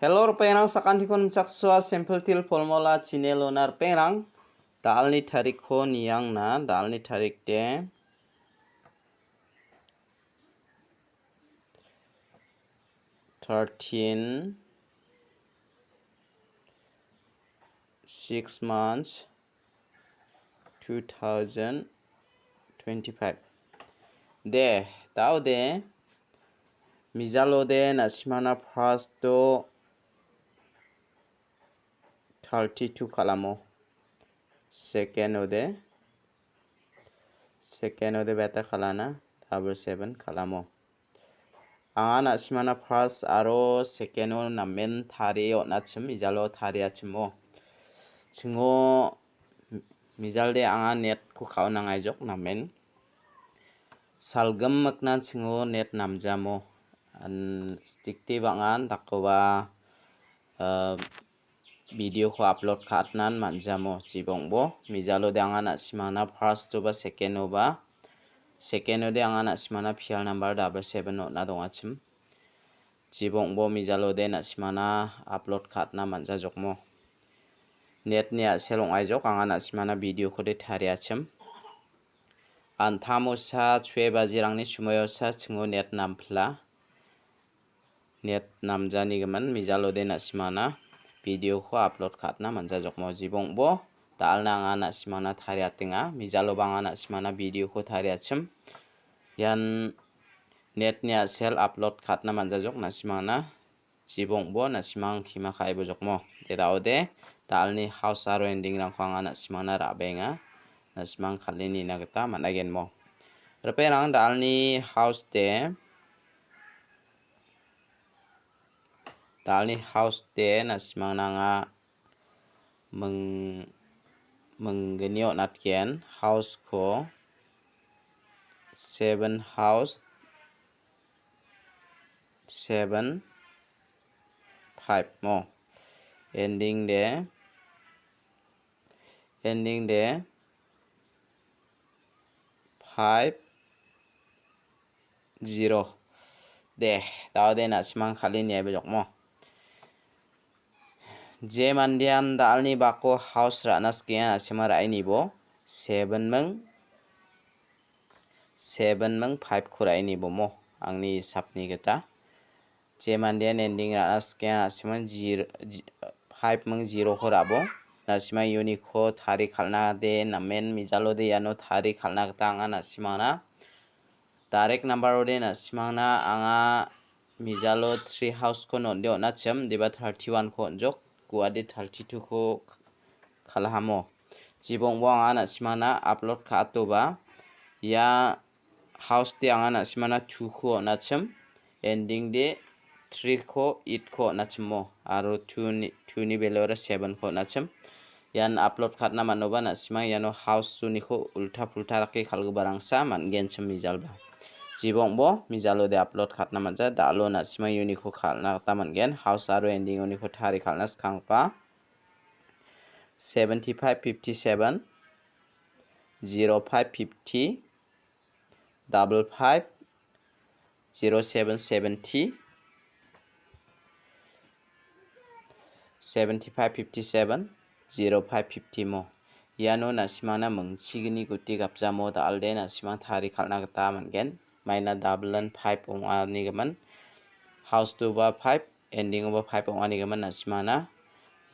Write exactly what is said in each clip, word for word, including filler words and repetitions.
Hello, ripengrang, sakantiko nimchaksoa, Simple Teer Formula channel-ona ripengrang. Da·alni tarikko niangna, da·alni tarik de thirteen, six months, two thousand twenty-five. De, da·ode, mijalode na·simangna first-o thirty-two kal·amo. Second-ode, second-ode beta kal·ana, double seven kal·amo. Anga na·simangna first aro second-o namen tarie on·achim, mijalo tariachimo. Chingo mijalde anga net-ko ka·onangaijok namen. Salgimikna chingo net namjamo. An-, stikti bang·an dakgipa, eh, video-ko upload ka·atnan man·jamo, jibongbo. Mijalode anga na·simangna first-oba, second-oba, second-ode anga na·simangna pial number double seven on·a dongachim. Jibongbo mijalode na·simangna upload ka·atna man·jajokmo. Net-ni a·sel ong·aijok, anga na·simangna video-kode tariachim. Antamosa chue bajirangni sumoiosa chingo net nampila. Net namjanigimin mijalode na·simangna video-ko upload ka·atna man·jajokmo. Jibongbo da·alna anga na·simangna tariatenga. Mijaloba anga na·simangna video-ko tariachim. Ian net-ni a·sel upload ka·atna man·jajok na·simangna. Jibongbo na·simang kima ka·e bojokmo. De da·ode, da·alni house aro ending-rangko anga na·simangna ra·baenga. Na·simang kal·e nina gita man·agenmo. Ripengrang, da·alni house de, da·alni house de na·simangna anga ming-, minggni on·atgen house-ko seven house seven five mo. Ending de, ending de five zero. De, da·ode na·simang kal·e niaibe jokmo. Je mandean da·alni bako house ra·na sikenga na·sima ra·e nibo. Seven ming, seven ming five-ko ra·e nibomo. Angni hisapni gita. Je mandean ending ra·na sikenga na·sima zero, ji-, five ming zero-ko ra·bo. Na·sima uniko tari kal·na de namen mijalode iano tari kal·na gita anga na·simangna. Direct number-ode na·simangna anga mijalo three house-ko nonde on·achim, deba thirty-one-ko on·jok, guade thirty-two-ko k-, kal·ahamo. Jibongbo anga na·simangna upload ka·atoba, ia house-de anga na·simangna two-ko on·achim, ending-de three-ko, eight-ko on·achimo, aro two-ni, two-ni value-ara seven-ko on·achim. Ian upload ka·atna man·oba na·simang iano house uniko ulta pulta dake kal·giparangsa man·genchim mijalba. Jibongbo mijalode upload ka·atna man·ja, da·alo na·simang uniko kal·na gita man·gen. House aro ending uniko tari kal·na skanggipa seventy five fifty seven, zero five fifty, double five, zero seven seventy, seventy five fifty seven, zero five fifty mo. Iano na·simangna mingchigni guti gapjamo da·alde na·simang tari kal·na gita man·gen. Maina double and five ong·ani gimin. House two-ba five, ending-oba five ong·ani gimin na·simangna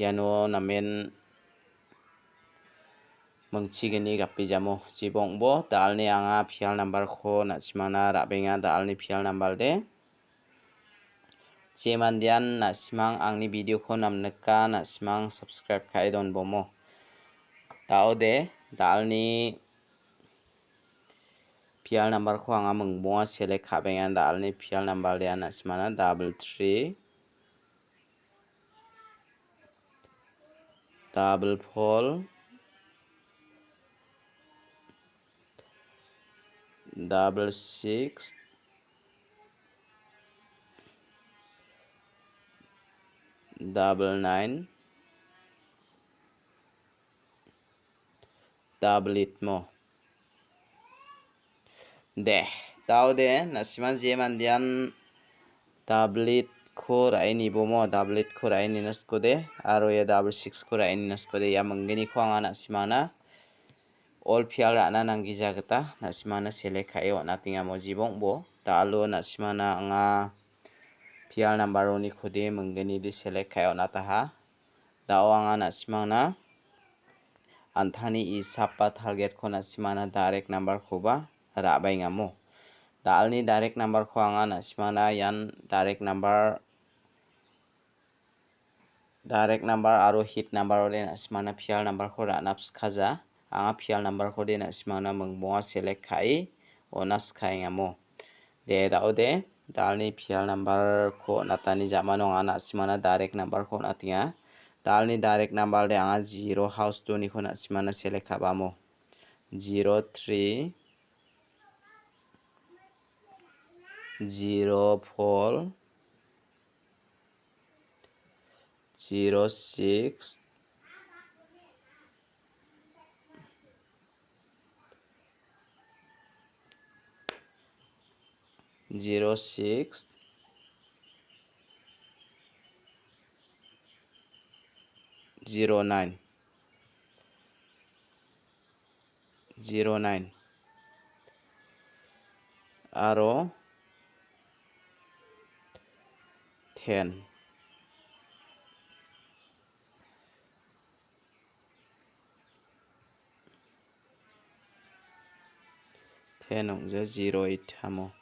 iano namen mingchigni gapijamo. Jibongbo da·alni anga pial number-ko na·simangna ra·benga, da·alni pial number de. Je mandean na·simang angni video-ko namnika, na·simang subscribe ka·e donbomo. Da·ode, da·alni pial number-ko anga mingbonga select ka·benga, da·alni pial number de na·simangna double three, double four, double six, double nine, double eight mo. De, da·ode, na·simang je mandean double eight ko ra·e nibomo, double eight ko ra·e nina sikode, aro ia double six ko ra·e nina sikode, ia mingginiko anga na·simana all pial ra·na nanggija gita na·simana select ka·e on·atengamo jibongbo. Da·alo na·simana anga pial number-onikode mingginide select ka·e on·ataha. Da·o anga na·simana antani isap ba target-ko na·simana direct number-koba ra·baengamo. Da·alni direct number-ko anga na·simana ian direct number, direct number aro hit number-ode na·simana pial number-ko ra·na pskaja. Anga pial number-kode na·simana mingbonga select ka·e on·a skaengamo. De, da·ode, da·alni pial number-ko on·atani jamano anga na·simana direct number-ko on·atenga. Da·alni direct number-de anga zero house two-niko na·simana select ka·bamo. Zero three, zero four, zero six, zero six, zero nine, zero nine, aro ten. Ten ong·ja zero eight amo.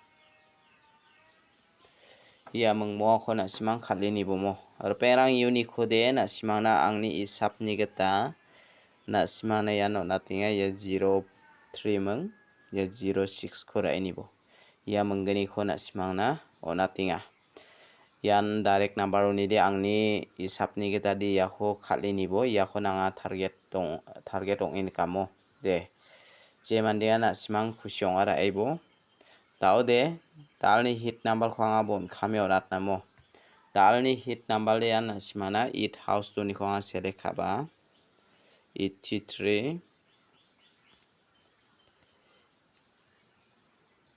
Ia mingmongako na·simang kal·e nibomo. Ripengrang uniko de na·simangna angni isapni gita na·simangna iano on·atenga ia zero three ming, ia zero six ko ra·e nibo. Ia mingginiko na·simangna on·atenga. Ian direct number onide angni isapni gita de iako kal·e nibo, iako nanga target ong-, target ong·e nikamo. De, je mandean na·simang kusi ong·a ra·ebo. Da·ode, da·alni hit number-ko anga bon kame on·atnamo. Da·alni hit number de ian na·simana eight house two-niko anga select ka·ba. Eighty-three,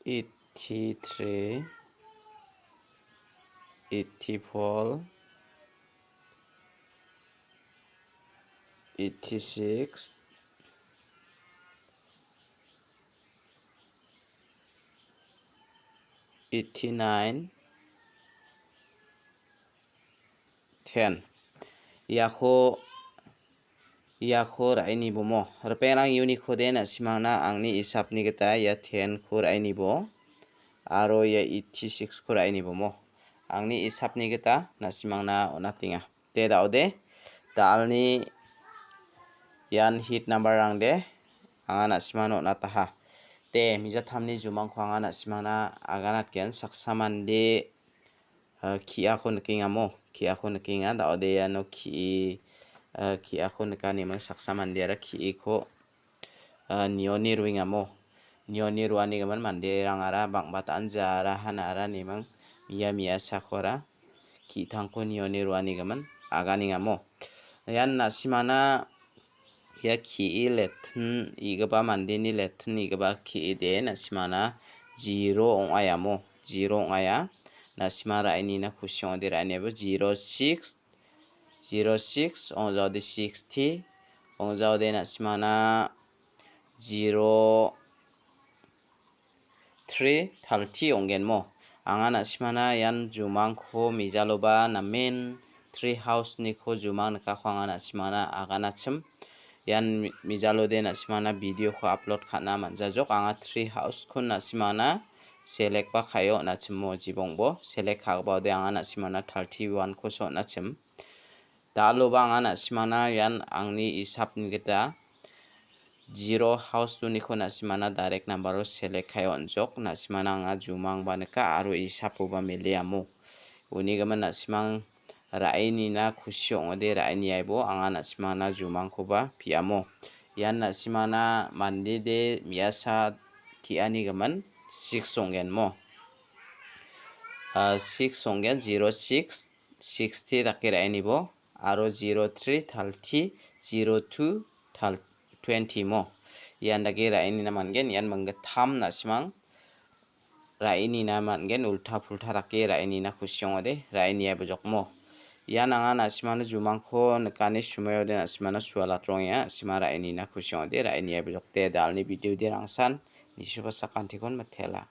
eighty-three, eighty-four, eighty-six, eighty-nine, ten. Iako, iako ra·e nibomo. Ripengrang uniko de na·simangna angni isapni gita ia ten ko ra·e nibo. Aro ia eighty-six ko ra·e nibomo. Angni isapni gita na·simangna on·atenga. De da·ode, da·alni ian hit number-rang de anga na·simano on·ataha. De, mijatamni jumangko anga na·simangna aganatgen. Saksa mande, ah, ki·ako nikengamo, ki·ako nikenga. Da·ode iano ki·, ah, ki·ako nikaniming saksa mandeara ki·iko ah, nioni ruengamo. Nioni ruanigimin manderangara bang·bata anjara hanara neming mia miasakora ki·tangko nioni ruanigimin aganengamo. Ian na·simana ia ki·e letin igipa mandeni letin igipa ki·e de na·simana zero ong·aiamo. Zero ong·aia. Na·sima ra·enina kusi ong·ode ra·enebo zero six, zero six, ong·jaode sixty, ong·jaode na·simana zero three, thirty ong·genmo. Anga na·simana ian jumangko mijaloba namen three house-niko jumang nikako anga na·simana aganachim. Ian mi-, mijalode na·simana video-ko upload ka·na man·jajok. Anga three house-ko na·simana select ba ka·e on·achimo jibongbo. Select ka·gipaode anga na·simana thirty-one-koso on·achim. Da·aloba anga na·simana ian angni isapni gita zero house two-niko na·simana direct number-o select ka·e on·jok. Na·simana anga jumangba nika aro isapoba meleamo. Unigimin na·simang ra·enina kusi ong·ode ra·eniaibo anga na·simana jumangkoba piamo. Ian na·simana mandede me·asa te·anigimin six ong·genmo. Ah, six ong·gen, zero six, sixty dake ra·enibo, aro zero three, thirty, zero two, thir-, twenty mo. Ian dake ra·enina man·gen, ian minggittam na·simang ra·e nina man·gen, ulta pulta dake ra·e nina kusi ong·ode, ra·e niaibojokmo. Ian anga na·simano jumangko nikani sumaode na·simana sualatrongenga, na·sima ra·e nina kusi ong·ode, ra·e niaibojokde, dalni video de rangsan, nisuba sakantikon mitela.